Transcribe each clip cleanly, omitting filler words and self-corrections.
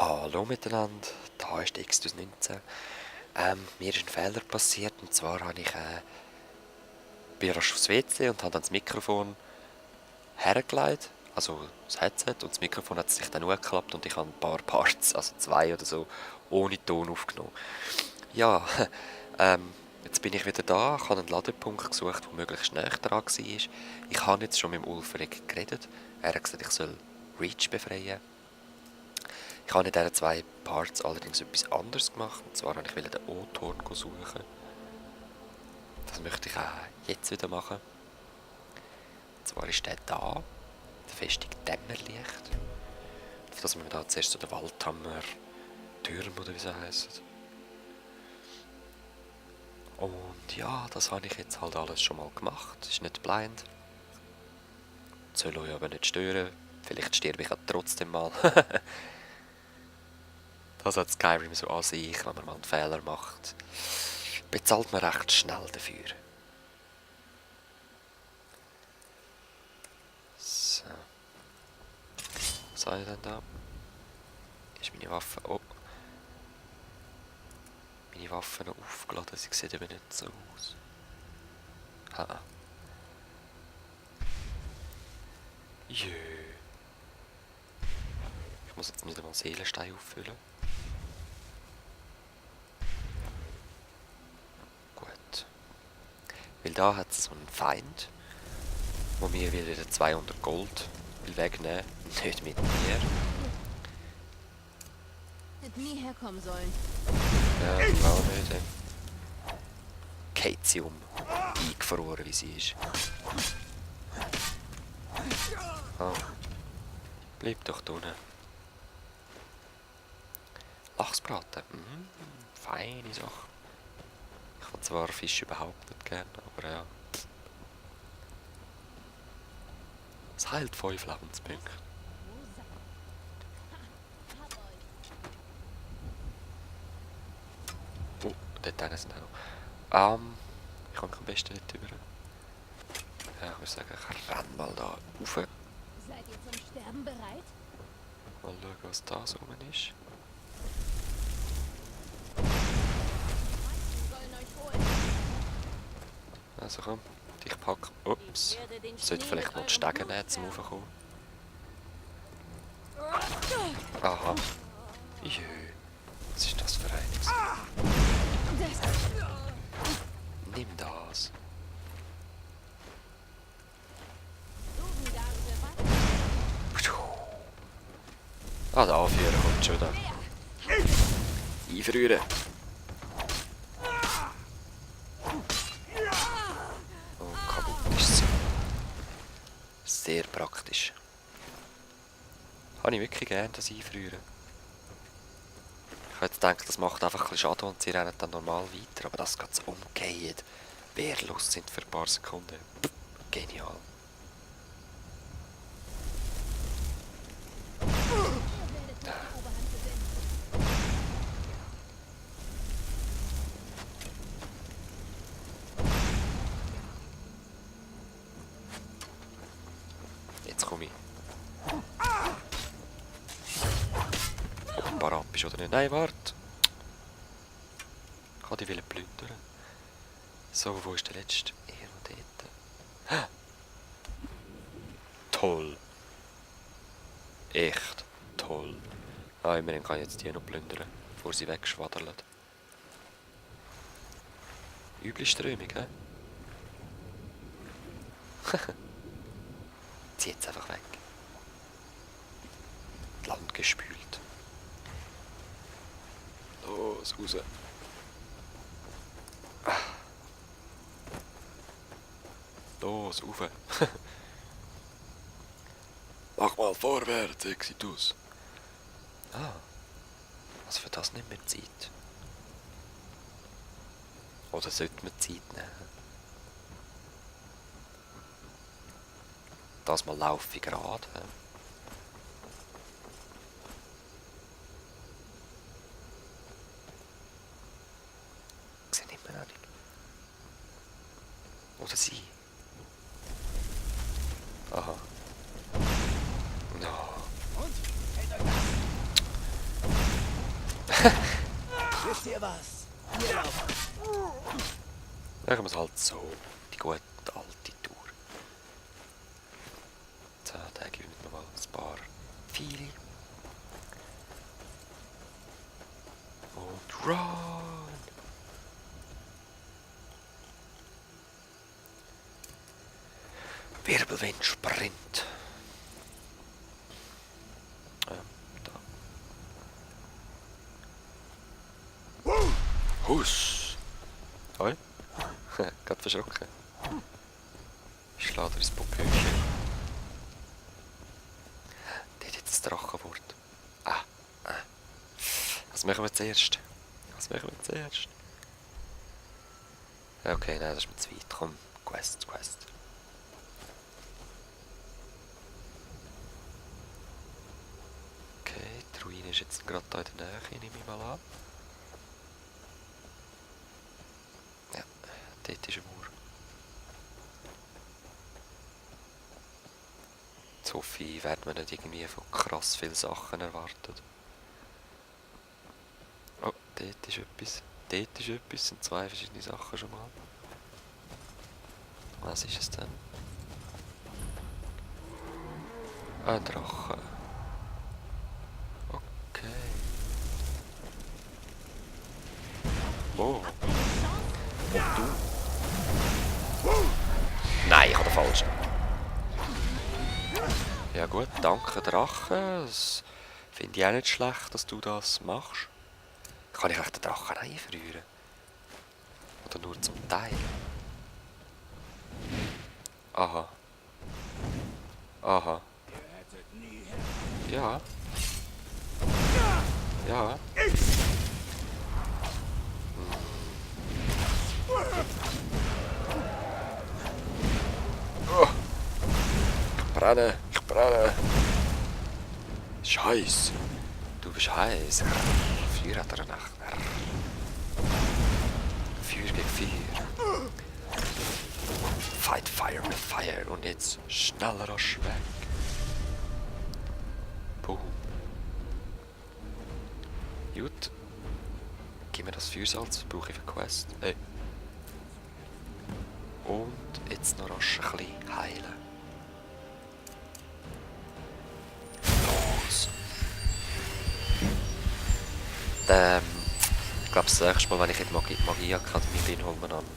Hallo miteinander, da ist Extus 19. Mir ist ein Fehler passiert, und zwar habe ich bin rasch aufs WC und habe dann das Mikrofon hergelegt, also das Headset, und das Mikrofon hat sich dann hochgeklappt und ich habe ein paar Parts, also 2 oder so, ohne Ton aufgenommen. Ja, jetzt bin ich wieder da, ich habe einen Ladepunkt gesucht, der möglichst näher dran war. Ich habe jetzt schon mit dem Ulfric geredet, er hat gesagt, ich soll Reach befreien. Ich habe in diesen 2 Parts allerdings etwas anderes gemacht, und zwar wollte ich den O-Ton suchen. Das möchte ich auch jetzt wieder machen. Und zwar ist der da, der Festung Dämmerlicht. Auf das wir da zuerst so den Waldhammer Türm oder wie sie heissen. Und ja, das habe ich jetzt halt alles schon mal gemacht. Ist nicht blind. Soll euch aber nicht stören. Vielleicht sterbe ich auch trotzdem mal. Das hat Skyrim so an sich, wenn man mal einen Fehler macht. Bezahlt man recht schnell dafür. So. Was habe ich denn da? Ist meine Waffe... Oh. Meine Waffe noch aufgeladen, sie sieht aber nicht so aus. Ah. Jö. Ich muss jetzt nicht einmal Seelenstein auffüllen. Gut. Weil da hat es so einen Feind, wo mir wieder 200 Gold will wegnehmen, nicht mit mir. Hätte nie herkommen sollen. Ja, ich auch nicht. Geht sie eingefroren wie sie ist. Oh. Bleib doch da unten. Lachsbraten. Feine Sache. Ich habe zwar Fisch überhaupt nicht gern, aber ja. Es heilt 5 Lebenspunkte. Oh, dort hinten sind auch noch. Ich komme am besten nicht rüber. Ja, ich würde sagen, ich renn mal da rauf. Seid ihr zum Sterben bereit? Mal schauen, was da so rum ist. Die sollen euch holen. Also komm, dich packen. Ups. Ich werde den Sollte Schnee vielleicht mit noch die eurem Stege Blut nehmen, zum färben. Raufkommen. Aha. Jö. Was ist das für eines? Nimm das. Ah, der Anführer kommt schon da. Einfrieren. Oh, kaputt ist sie. Sehr praktisch. Habe ich wirklich gerne das Einfrieren. Ich hätte gedacht, das macht einfach ein bisschen Schaden und sie rennen dann normal weiter, aber das geht so umgehend. Wehrlos sind für ein paar Sekunden. Genial. Jetzt komme ich. Ob du parat bist oder nicht. Nein, warte. Ich wollte dich plündern. So, wo ist der letzte? Irgendwo dort. Toll. Echt toll. Ah, immerhin kann ich jetzt die noch plündern, bevor sie wegschwadern. Üble Strömung, hä? Zieh jetzt einfach weg. Land gespült. Los, raus. Los, rauf. Mach mal vorwärts, Exitus. Ah, also für das nicht mehr Zeit. Oder sollte man Zeit nehmen? Das mal laufe ich gerade. Ich sehe nicht mehr nicht. Oder sie. Aha. No. Wisst ihr was? Wir laufen. Machen wir es halt so. Die gute alte Tour. So, da gewinnt nochmal ein paar Pfeile. Und run! Wirbelwind Sprint. Da. Huss! Hoi? Gerade verschrocken. Ich schlage dir ins Popöchen. Dort jetzt das Drachenwort. Was machen wir zuerst? Okay, nein, das ist mir zu weit. Komm, Quest. Okay, die Ruine ist jetzt gerade da in der Nähe, nehme ich mal an. Ja, dort ist ein Mauer. Jetzt hoffe ich, werden wir nicht irgendwie von krass vielen Sachen erwartet. Oh, dort ist etwas. Das sind zwei verschiedene Sachen schon mal. Was ist es denn? Ein Drache. Okay. Oh. Und du? Nein, ich habe den falschen. Ja gut, danke Drache. Das finde ich auch nicht schlecht, dass du das machst. Kann ich echt den Drachen einfrieren? Oder nur zum Teil? Aha. Ja. Ja. Oh. Ich brenne. Scheiße. Du bist heiß. Feuer hat er Nacht. Feuer gegen Feuer. Fight Fire with Fire. Und jetzt schneller rasch weg. Boom. Gut. Gib mir das Feuersalz, brauche ich für Quest. Und jetzt noch rasch ein bisschen heilen. Los. Ich glaube, das nächste Mal, wenn ich in die Magieakademie bin, holen wir noch einen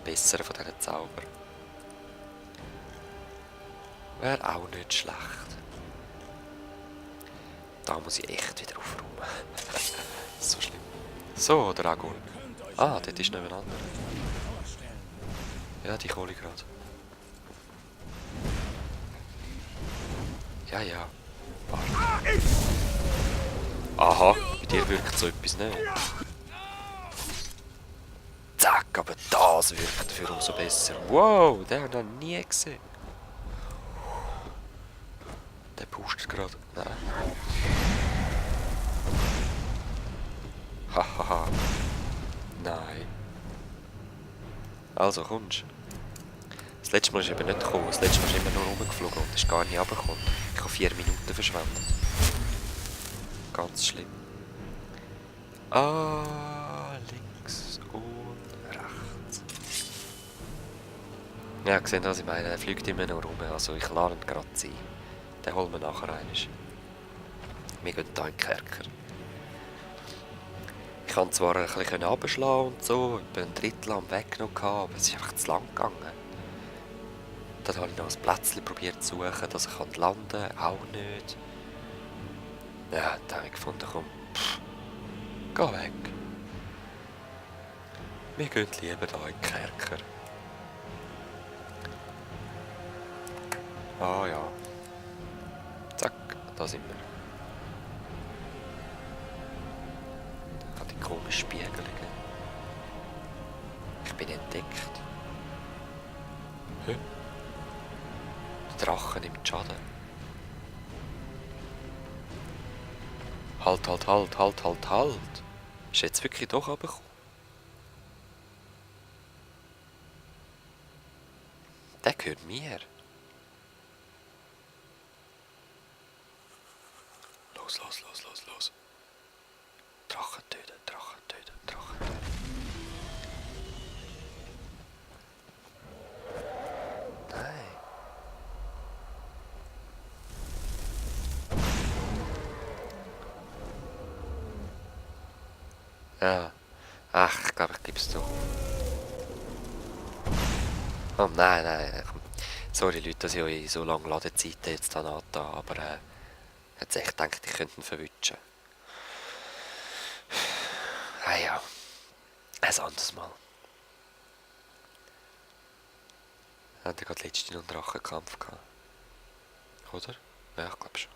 besseren von diesen Zaubern. Wäre auch nicht schlecht. Da muss ich echt wieder aufräumen. So schlimm. So, Dragon. Ah, dort ist noch ein anderer. Ja, die hole ich gerade. Ja. Warte. Aha, bei dir wirkt so etwas nicht. Zack, aber das wirkt für umso besser. Wow, den habe ich noch nie gesehen. Der pusht gerade. Nein. Hahaha. Nein. Also, kommst du? Das letzte Mal ist eben nicht gekommen. Das letzte Mal ist immer nur rumgeflogen und ist gar nicht runtergekommen. Ich habe 4 Minuten verschwendet. Ganz schlimm. Links und rechts. Ja, gesehen, was ich meine. Er fliegt immer noch rum. Also ich lade ihn gerade sein. Den holen wir nachher einmal. Wir gehen hier in den Kerker. Ich konnte zwar ein bisschen runterschlagen und so, ich bin ein Drittel am Weg noch, aber es ist einfach zu lang gegangen. Dann habe ich noch ein Plätzchen probiert zu suchen, dass ich landen kann, auch nicht. Ja, dann habe ich gefunden, komm, geh weg. Wir gehen lieber hier in den Kerker. Ah ja. Zack, da sind wir. Ich habe die komischen Spiegelungen. Ich bin entdeckt. Hä? Der Drache nimmt Schaden. Halt. Ist jetzt wirklich doch runtergekommen? Der gehört mir. Los. Drache. Ja. Ach, ich glaube, ich gebe es zu. Oh nein, nein. Komm. Sorry Leute, dass ich euch so lange Ladezeiten jetzt da angetan, aber jetzt echt gedacht, ich könnte ihn verwutschen. Ah ja. Ein anderes Mal. Habt ihr gerade letztens noch einen Drachenkampf gehabt? Oder? Ja, ich glaube schon.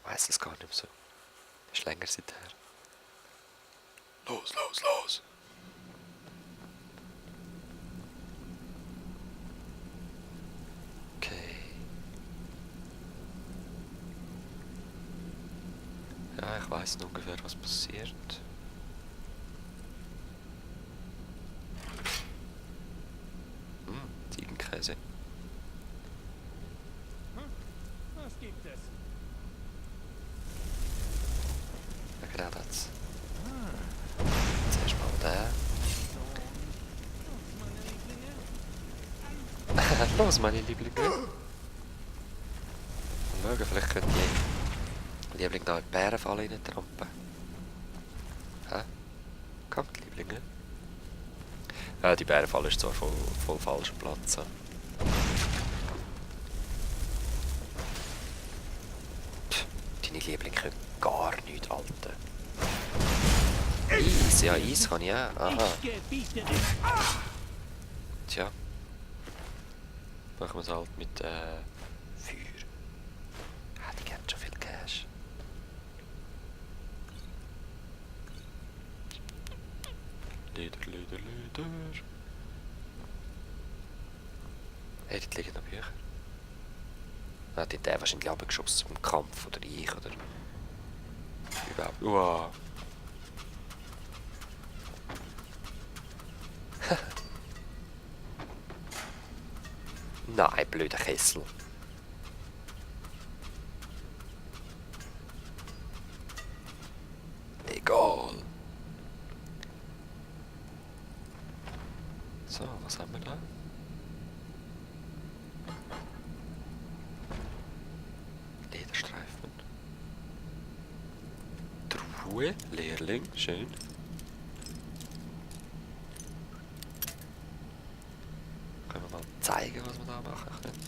Ich weiss es gar nicht mehr so. Ist länger seither. Los, los, los! Okay. Ja, ich weiss ungefähr, was passiert. Ziegenkäse. Was gibt es? Ja, genau das. Zuerst mal den. Meine Lieblinge? Los, meine Lieblinge. Mal schauen, vielleicht können die Lieblinge da in die Bärenfalle reintrampen. Hä? Kommt, Lieblinge. Ja, die Bärenfalle ist zwar voll falscher Platz. So. Pff, deine Lieblinge können gar nichts halten. Eis, ja, Eis kann ich auch. Aha. Ich gebiete dir. Tja. Machen wir es halt mit Feuer. Ah, die geben schon viel Cash. Leder. Hey, dort liegen noch Bücher. Ah, die hat der wahrscheinlich abgeschossen im Kampf, oder ich, oder... Überhaupt... Uah. Nein, blöder Kessel. Egal. So, was haben wir da? Lederstreifen. Truhe, Lehrling, schön. Können wir mal zeigen, was wir da machen können?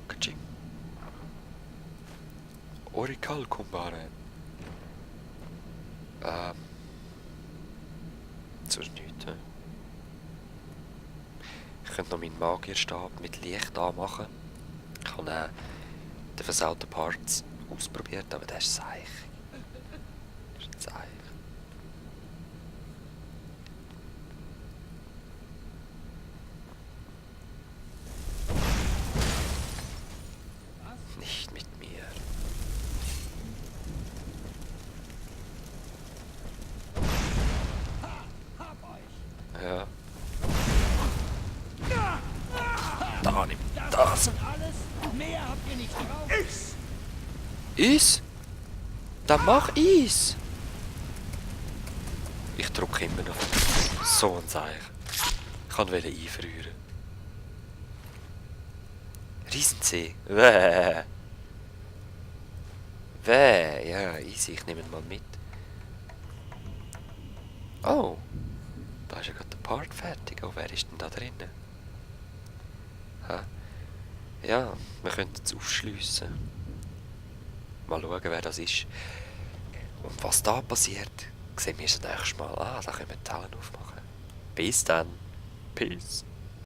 Katsching. Orikalkumbare. Sonst nichts, he? Ich könnte noch meinen Magierstab mit Licht anmachen. Ich habe den versauten Parts ausprobiert, aber der ist seich. Das ist seich. Nicht mit mir. Hab euch. Ja. Da nimm Das das. ist schon alles. Mehr habt ihr nicht drauf. Eis? Dann mach Eis! Ich drücke immer noch. So ein Seich. Ich wollte einfrieren. Riesensee. Wäh. Wäh. Ja, easy. Ich nehme ihn mal mit. Oh. Da ist ja gerade der Part fertig. Oh, wer ist denn da drinnen? Hä? Ja, wir könnten es aufschliessen. Mal schauen, wer das ist. Und was da passiert, sehen wir das nächste Mal. Ah, da können wir die Tellen aufmachen. Bis dann. Peace.